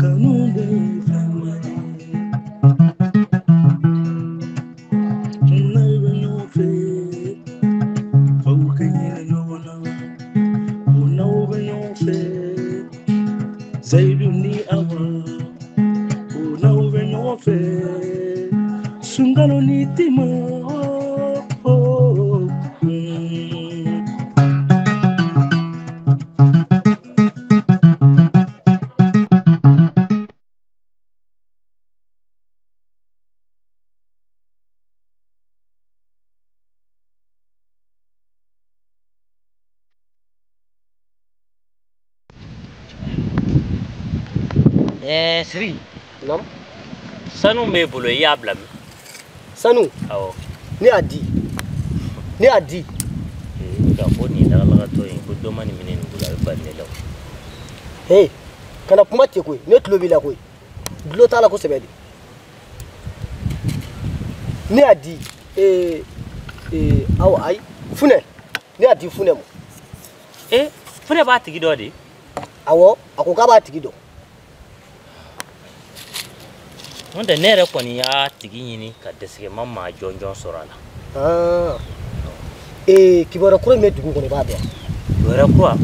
Kanu bɛ fɛnba ye. N'aw bɛ ɲɔgɔn fɛ, f'aw ka hinɛ ɲɔgɔn na. Ko n'aw bɛ ɲɔgɔn fɛ, Seyidu ni Awa. Ko n'aw bɛ ɲɔgɔn fɛ, Sunkalo ni Tima. Oh, mm. Siri. Naamu. Sanu b'e bolo, i y'a bila min? Sanu? Awɔ. Ne y'a di. Ne y'a di. K'a fɔ nin lagalagatɔ in ko dɔ ma nin minɛ nin bolo, a bɛ bali ne la o. Hey, kana kuma ten koyi, ne tulo b'i la koyi. Dulo t'a la kosɛbɛ de. Ne y'a di. Awɔ, ayi, Funɛ. Ne y'a di Funɛ ma. Funɛ b'a tigi dɔn de? Awɔ, a ko k'a b'a tigi dɔn. N'o tɛ ne yɛrɛ kɔni y'a tigi ɲini ka dɛsɛ ma maa jɔnjɔn sɔrɔ a la. Kibaruya kura min bɛ dugu kɔnɔ i b'a dɔn wa? Kibaruya kura?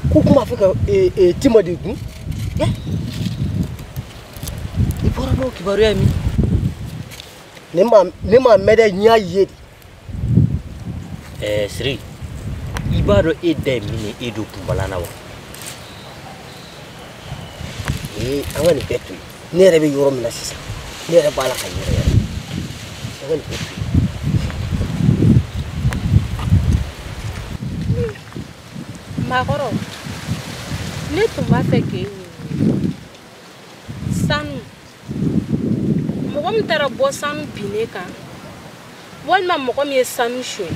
K'u kun b'a fɛ ka Tima de dun. I bɔra n'o kibaruya ye min? Ne ma mɛn dɛ, n y'a ye de. Siri, i b'a dɔn e da ye min ye e don kunbalan na wa? An ka nin bɛɛ to yen. Ne yɛrɛ bɛ yɔrɔ min na sisan, ne yɛrɛ b'a la ka yɛrɛ yɛrɛ. An ka nin bɛɛ to yen. Maakɔrɔ, ne tun b'a fɛ k'e ɲininka. Sanu, mɔgɔ min taara bɔ sanu binnen kan, walima mɔgɔ min ye sanu suɲɛ?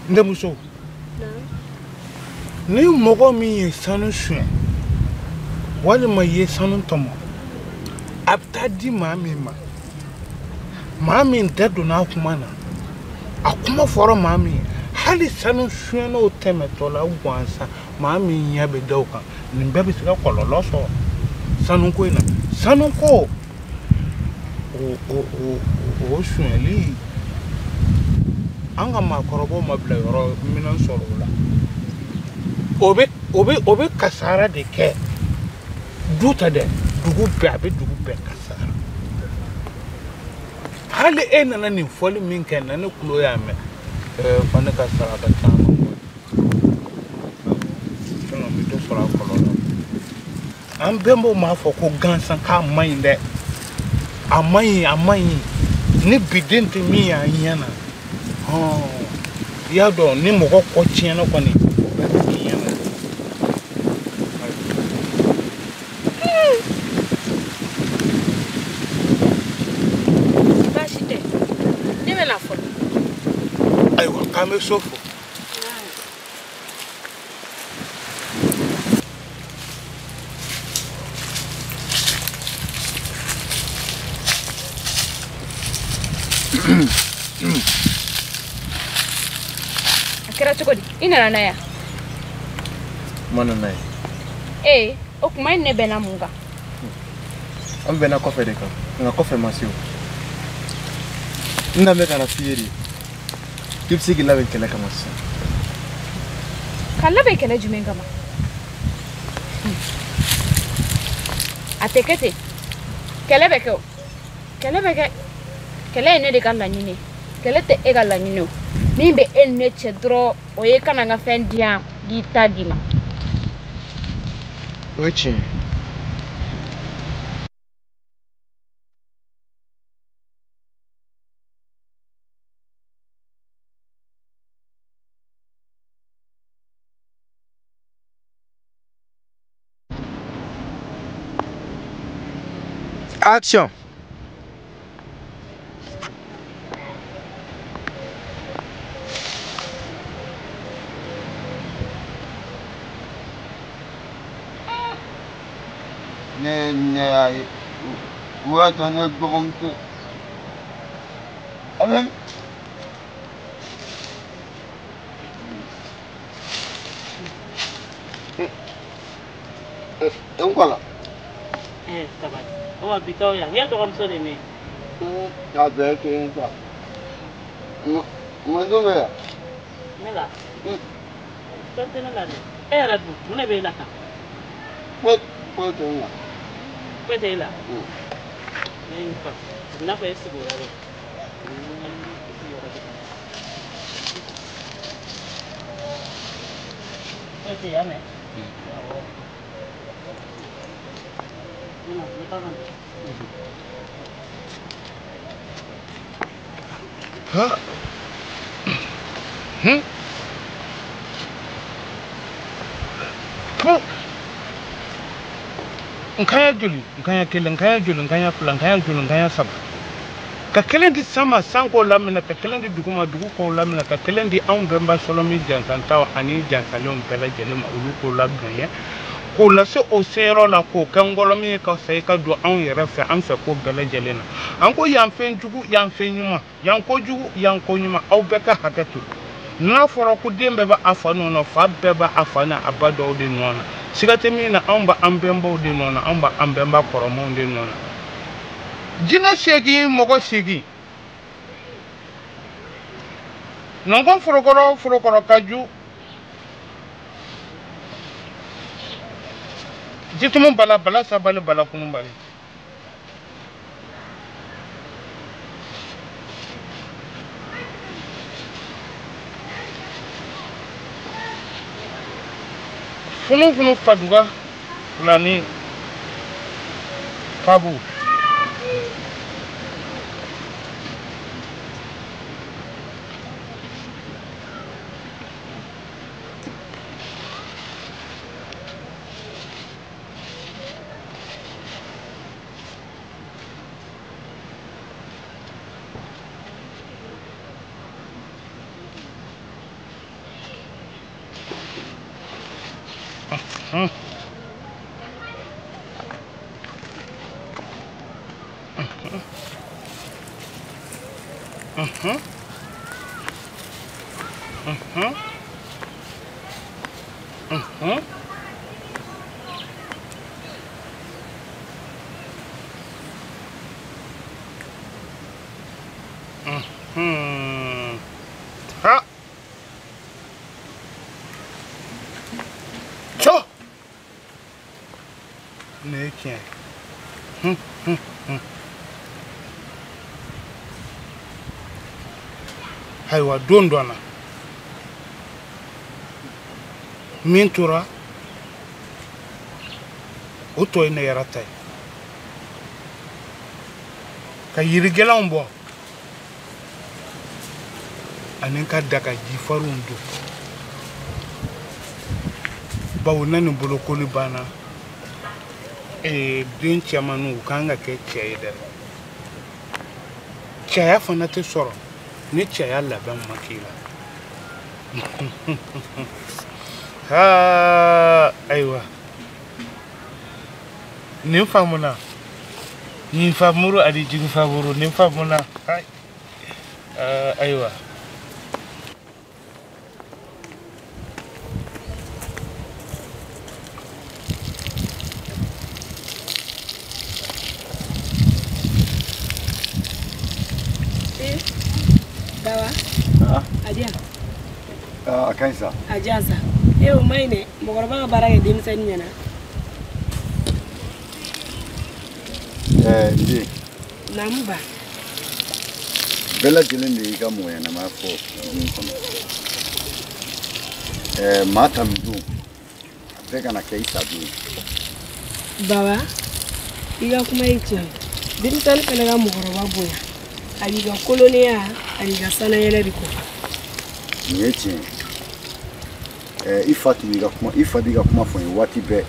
N denmuso. Ni mɔgɔ min ye sanu suɲɛ walima i ye sanu tɔmɔ, a bɛ taa di maa min ma, maa min da donna a kuma na, a kuma fɔra maa min ye, hali sanu suɲɛnaw tɛmɛtɔla gansan, maa min ɲɛ bɛ da o kan, nin bɛɛ bɛ se ka kɔlɔlɔ sɔrɔ sanuko in na. Sanuko o suɲɛli, an ka maakɔrɔbaw ma bila yɔrɔ minɛn sɔrɔ o la. O bɛ kasara de kɛ du ta dɛ, dugu bɛɛ, a bɛ dugu bɛɛ kasara. Hali e nana nin fɔli min kɛ na, ne tulo y'a mɛn. Fo ne ka saraka caman bɔ. Sinon n bɛ dɔ sɔrɔ a kɔlɔlɔ. An bɛnbaw m'a fɔ ko gansan k'a man ɲi dɛ. A man ɲi, a man ɲi. Ni biden tɛ min y'an ɲɛ na, i y'a dɔn ni mɔgɔ kɔ tiɲɛna kɔni, o bɛɛ bɛ k'i ɲɛ na. Baasi tɛ, ne bɛna fɔlɔ. Ayiwa, k'an bɛ so fo. A kɛra cogo di? I nana n'a ye? N ma na n'a ye. O kuma in ne bɛnna mun kan? An bɛnna kɔfɛ de kan, nka kɔfɛ ma se o. N danbɛ ka na f'i ye de k'i bɛ se k'i labɛn kɛlɛ kama sisan. Ka labɛn kɛlɛ jumɛn kama? A tɛ kɛ ten. Kɛlɛ bɛ kɛ o. Kɛlɛ bɛ kɛ. Kɛlɛ ye ne de ka laɲini ye. Kɛlɛ tɛ e ka laɲini o. Min bɛ e ni ne cɛ dɔrɔn, o ye ka na n ka fɛn di yan, k'i ta d'i ma. O ye tiɲɛ ye. Action. Ne ɲɛ y'a ye o y'a sɔrɔ ne dɔgɔmuso a bɛ N kɔla. Sabali. O bi t'aw yan. N dɔgɔmuso de ye. A bɛɛ ye kelen sa. Mun dun bɛ yan? Ne la. Fɛn tɛ ne la dɛ. E yɛrɛ dun, mun de bɛ e la tan? Foyi tɛ ne la. Foyi tɛ e la? Ne ye n fa. A bɛ n'a fɔ e sigi o la dɛ. Foyi tɛ yen, y'a mɛn? Awɔ. Ne na, ne taa ka na. Ha? N kanya joli, n kanya kelen, n kanya joli, n kanya fila, n kanya joli, n kanya saba. Ka kelen di san ma, san k'o laminɛ, ka kelen di dugu ma, dugu k'o laminɛ, ka kelen di anw bɛnba Sɔlɔmi jansantaw ani jansalenw bɛɛ lajɛlen ma, olu k'o labɛn ye. K'o lase o seyɔrɔ la, k'o kɛ ngɔlɔmi ye ka sa i ka don anw yɛrɛ fɛ, an fɛ ko bɛɛ lajɛlen na. An ko yan fɛn jugu, yan fɛn ɲuman, yan ko jugu, yan ko ɲuman, aw bɛɛ ka hakɛ to. N'a fɔra ko den bɛɛ b'a fa nɔ na, fa bɛɛ b'a fa n'a ba dɔw de nɔ na. Siga tɛ min na, anw b'an bɛnbaw de nɔ na, anw b'an bɛnba kɔrɔmanw de nɔ na. Jinɛ 8, mɔgɔ 8. Nɔnkɔn forokɔrɔ forokɔrɔ ka ju. Jitumu bala bala sabali bala kunubali. Funu funu faduga fulani fabu. Ha! Cɔ! Nin ye tiɲɛ ye. Ayiwa, don dɔ la min tora o tɔ ye ne yɛrɛ ta ye. Ka yirigɛlanw bɔ ani ka daga jifarinw don, bawo ne ni bolokoli banna, den cɛmanninw u kan ka kɛ cɛ ye dɛ. Cɛya fana tɛ sɔrɔ ni cɛya labɛn ma k'i la. Haa, ayiwa, nin faamuna, nin faamuru ani jigi faamuru, nin faamuna. Ayiwa. Dawa. A di yan. A ka ɲi sa. A di yan sa. E o ma ɲi dɛ, mɔgɔkɔrɔba ka baara kɛ denmisɛnnin ɲɛna. N den. Naamu ba. Bɛɛ lajɛlen de y'i ka mɔgɔ ɲɛnamaya fɔ dugu in kɔnɔ. Maa ta min don, a bɛɛ kana kɛ i sa don ye. Baba, i ka kuma ye tiɲɛ ye. Denmisɛnnin fana ka mɔgɔkɔrɔba bonya. A b'i ka kolonnenya ani ka sanayɛlɛ de kɔ. Nin ye tiɲɛ ye. I fa tun b'i ka kuma, i fa b'i ka kuma fɔ n ye waati bɛɛ.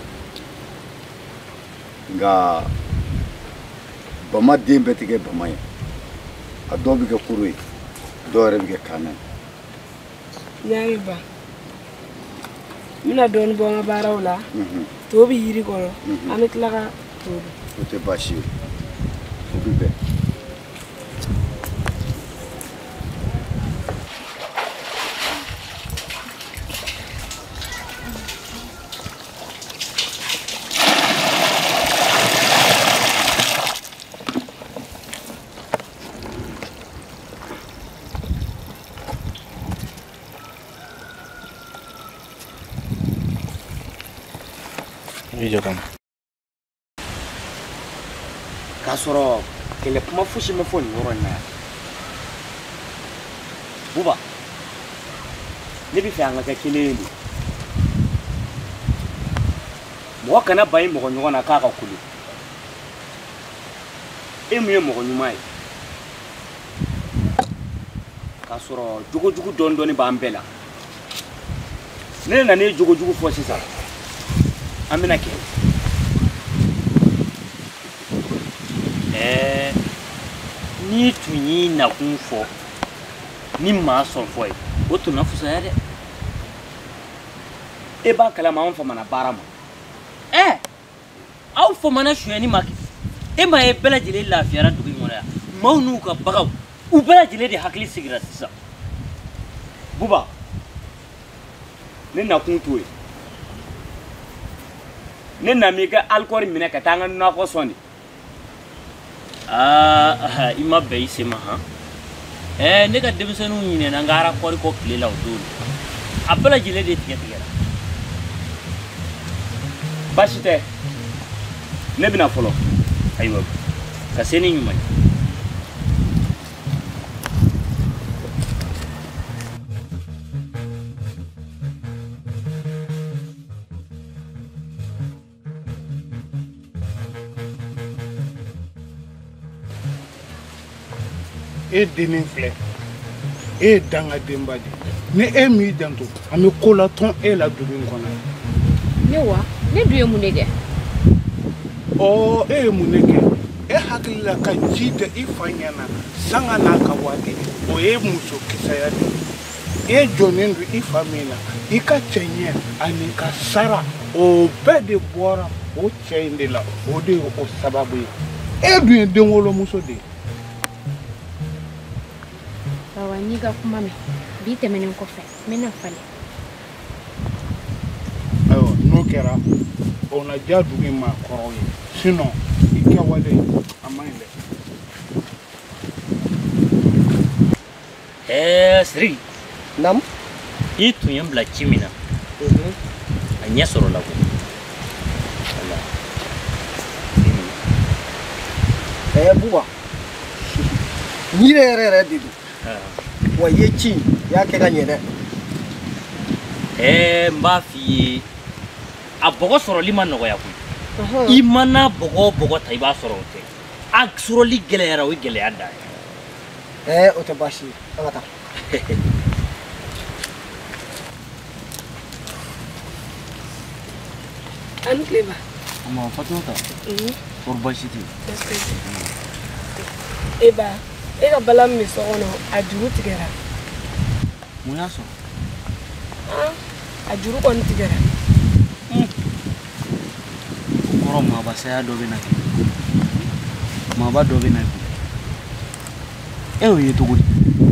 Nka bama den bɛɛ tɛ kɛ bama ye. A dɔw bɛ kɛ koro ye, dɔw yɛrɛ bɛ kɛ kaana ye. N y'a ye ba. N bɛna dɔɔnin bɔ n ka baaraw la. To bɛ yiri kɔrɔ, an bɛ tila ka to dun. O tɛ baasi ye. O bɛ bɛn. I jɔ ka na. K'a sɔrɔ kɛlɛ kuma fosi ma fɔ nin yɔrɔ in na yan. Buba, ne bɛ fɛ an ka kɛ kelen ye de. Mɔgɔ kana ban i mɔgɔ ɲɔgɔn na k'a ka kolo. E mun ye mɔgɔ ɲuman ye? K'a sɔrɔ jogojugu dɔɔni dɔɔni b'an bɛɛ la. Ne nana e jogojugu fɔ sisan, an bɛna kɛlɛ. Ɛɛ, n'i tun y'i nakun fɔ ni maa sɔn fɔ ye, o tun na fisaya dɛ. E b'a kalama anw famana baara ma. Ɛɛ, aw famana sonyɛni ma kɛ. E m'a ye bɛɛ lajɛlen lafiyara dugu in kɔnɔ yan. Maaw n'u ka baganw, u bɛɛ lajɛlen de hakili sigira sisan. Buba, ne nakun t'o ye. Ne nana i ka alikɔri minɛ ka taa an ka nakɔ sɔn de. Aa, i ma bɛn i sen ma han. Ɛɛ, ne ka denmisɛnninw ɲinɛna n ka arakɔri kɔ tile la o don. A bɛɛ lajɛlen de tigɛ tigɛra. Baasi tɛ, ne bɛna fɔlɔ. Ayiwa, ka se ni ɲuman ye. E dennin filɛ, e ye dangadenba de ye. Ni e m'i janto, an bɛ ko latɔn e la dugu in kɔnɔ. Ne wa, ne dun ye mun de kɛ? Ɔ, e ye mun de kɛ? E hakili la ka ji da i fa ɲɛna sanga n'a ka waati, o ye muso kisaya de ye. E jɔnnen don i fa min na, i ka cɛɲɛ ani ka sara, o bɛɛ de bɔra o cɛ in de la, o de ye o sababu ye. E dun ye denwolomuso de ye. Baba, n'i ka kuma mɛn, bi tɛmɛnen kɔfɛ, n bɛna falen. Ayiwa, n'o kɛra, o na diya dugu in maakɔrɔw ye. Sinon, i kɛwale a man ɲi dɛ. Ɛɛ, Sidiki. Naamu. I tun ye n bila ci min na, a ɲɛ sɔrɔla koyi. Wala. Ɛɛ, Buba, nin yɛrɛ yɛrɛ de don. Wa i ye ci in, i y'a kɛ ka ɲɛ dɛ. Ɛɛ, n b'a f'i ye, a bɔgɔ sɔrɔli ma nɔgɔya koyi. I mana bɔgɔ o bɔgɔ ta, i b'a sɔrɔ o tɛ. A sɔrɔli gɛlɛyara, o ye gɛlɛya dan ye. Ɛɛ, o tɛ baasi ye, an ka taa. A ni tile ba. Ma Fatumata. Kɔri baasi tɛ yen? Baasi tɛ. E ba, e ka bala min bɛ so kɔnɔ, a juru tigɛra. Mun y'a sɔrɔ? A juru kɔni tigɛra. O kɔrɔ maaba saya dɔ bɛ na kɛ. Maaba dɔ bɛ na bi. E y'o ye cogo di?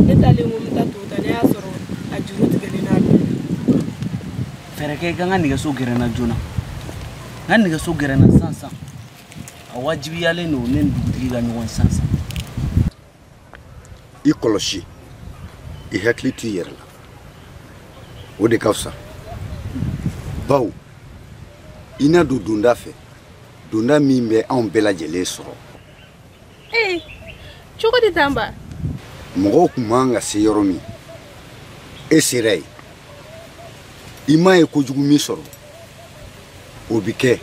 Ne taalen ko n bɛ taa to ta, ne y'a sɔrɔ a juru tigɛlen n'a bɛɛ. Fɛɛrɛ kɛ i ka n ka nɛgɛso gɛrɛ n na joona. N ka nɛgɛso gɛrɛ n na sisan sisan. A wajibiyalen don ne ni dugutigi ka ɲɔgɔn ye sisan sisan. I kɔlɔsi, i hakili to i yɛrɛ la, o de ka fisa. Bawo i na don donda fɛ, donda min bɛ anw bɛɛ lajɛlen sɔrɔ. Ee, cogo di tan ba? Mɔgɔw kun man ka se yɔrɔ min, e sera yen. I m'a ye kojugu min sɔrɔ, o bɛ kɛ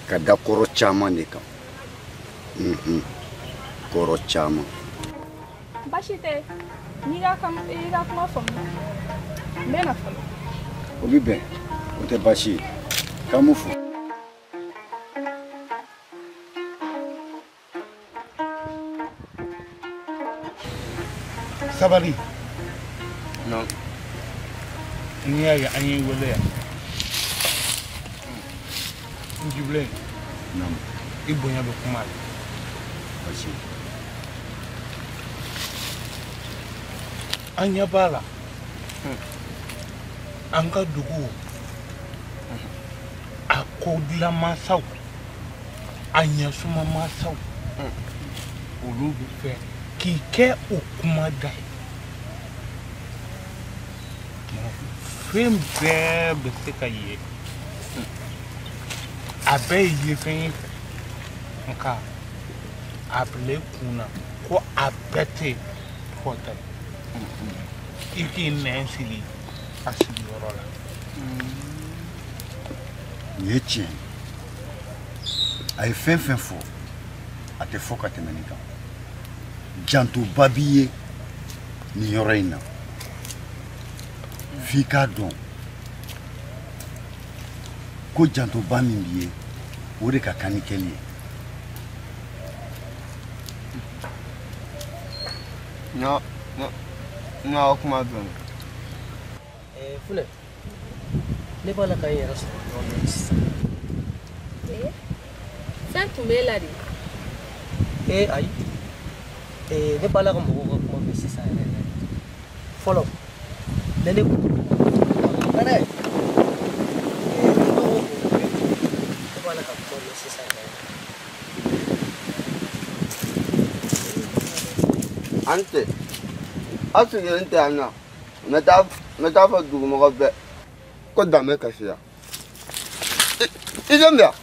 ka da kɔrɔ caman de kan. Kɔrɔ caman. Baasi tɛ, n'i ka kuma faamu, n bɛ na fɔlɔ. O bɛ bɛn, o tɛ baasi ye. K'an m'o fɔ. Sabali. Non. N'i y'a ye an y'i wele yan. N Jibilen. Naamu. I bonya bɛ kuma la. Baasi. An ɲɛ b'a la. An ka dugu, a ko dilan mansaw, a ɲɛsuma mansaw, olu bɛ fɛ k'i kɛ o kuma da ye. Fɛn bɛɛ bɛ se ka ye. A bɛɛ ye yefɛn ye fɛ, nka a bila i kun na ko a bɛɛ tɛ fɔta ye. I k'i nɛn sigi a sigiyɔrɔ la. Nin ye tiɲɛ ye. A ye fɛn fɛn fɔ, a tɛ fɔ ka tɛmɛ nin kan. Jantoba b'i ye nin yɔrɔ in na. F'i k'a dɔn ko jantoba min b'i ye, o de ka kan ni kɛli ye. N y'aw kuma dɔn. Funɛ, ne b'a la ka n yɛrɛ sɔrɔ dɔɔnin dɔɔnin sisan. Fɛn tun b'e la de? Ayi. Ne b'a la ka mɔgɔw ka kuma mɛn sisan yɛrɛ yɛrɛ. Fɔlɔ, ne kun ne b'a la ka kuma mɛn sisan yɛrɛ. An tɛ. Aw sigilen tɛ yan nɔ. N bɛ taa fɔ dugumɔgɔ bɛɛ ko danbe kasira. I jɔn bɛ yan?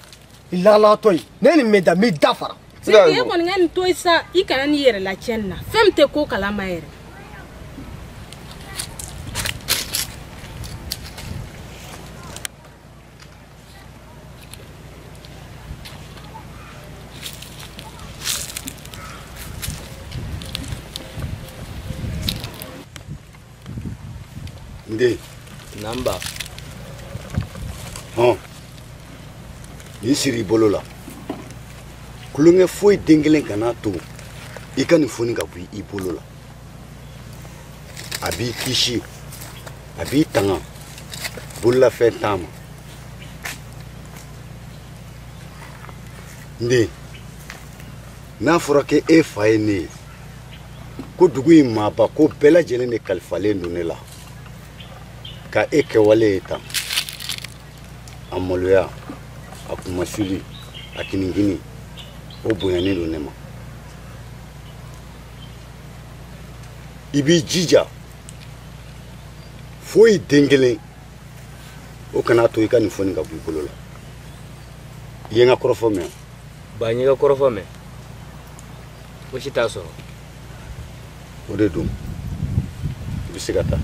I lalatɔ ye. Ne ye nin mɛn da, n b'i da fara. Sidi, e kɔni ka nin to yen sa, i kana n'i yɛrɛ lacɛn nin na. Fɛn min tɛ ko kalama yɛrɛ. N den. Namba. Hɔn. Nin siri i bolo la. Kulonkɛ foyi den kelen kana to i ka nin foni ka bɔ i bolo la. A b'i kisi, a b'i tanga bololafɛn t'a ma. N den, n'a fɔra k'e fa ye ne ye, ko dugu in maaba ko bɛɛ lajɛlen de kalifalen don ne la, ka e kɛwale ye tan, a maloya, a kunmasuli, a kinikini, o bonyanen don ne ma. I b'i jija foyi den kelen o kana to i ka nin foni ka bɔ i bolo la. I ye n ka kɔrɔfɔ mɛn? Ba, n ye ka kɔrɔfɔ mɛn. Fosi t'a sɔrɔ. O de don. I bɛ se ka taa.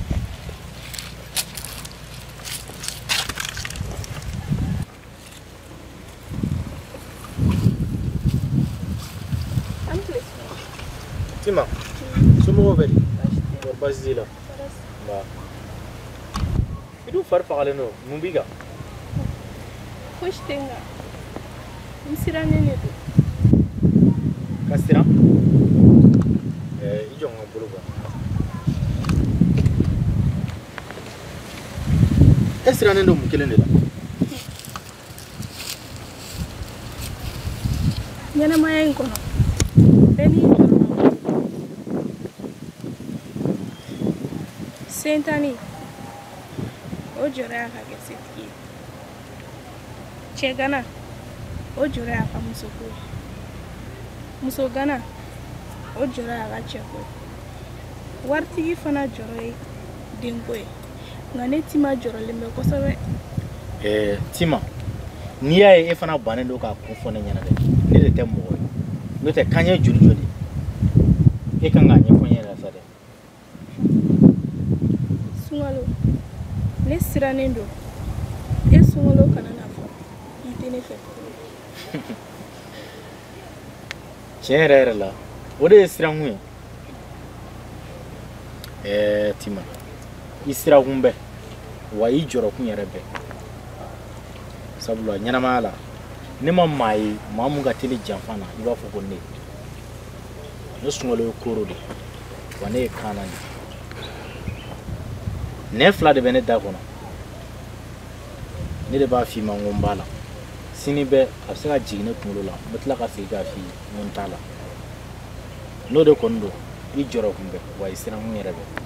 Tima, somɔgɔw bɛ di? Kɔri baasi t'i la? Nba. I dun fari fagalen don, mun b'i kan? Fosi tɛ n kan. N sirannen de don. Ka siran? I jɔ n ka bolo bɔ. E sirannen don mun kelen de la? Ɲɛnamaya in kɔnɔ, bɛɛ n'i jɔyɔrɔ. Sentani, o jɔrɔ y'a ka kɛ setigi ye. Cɛgana, o jɔrɔ y'a ka musoko ye. Musogana, o jɔrɔ y'a ka cɛko ye. Waritigi fana jɔrɔ ye denko ye. Nka ne Tima jɔrɔlen bɛ kosɛbɛ. Tima, n'i y'a ye e fana bannen don k'a kun fɔ ne ɲɛna dɛ, ne de tɛ mɔgɔ ye. N'o tɛ k'an ye joli joli, e kan k'a ɲɛfɔ n ɲɛna sa dɛ. Sunkalo, ne sirannen don. E sunkalo kana n'a fɔ i tɛ ne fɛ tuguni. Tiɲɛ yɛrɛ yɛrɛ la, o de ye sirankun ye. Tima, i sirakun bɛ, wa i jɔrɔkun yɛrɛ bɛ. Sabula ɲɛnamaya la, ne ma maa ye maa mun ka teli janfa na i b'a fɔ ko ne. Ne sunkalo ye koro de ye, wa ne ye kaana de ye. Nɛn fila de bɛ ne da kɔnɔ. Ne de b'a f'i ma n ko n b'a la. Sini bɛɛ a bɛ se ka jigin ne kunkolo la, n bɛ tila ka segin k'a f'i ye n ko n t'a la. N'o de kɔni don, i jɔrɔ kun bɛ, wa i sirankun yɛrɛ bɛ.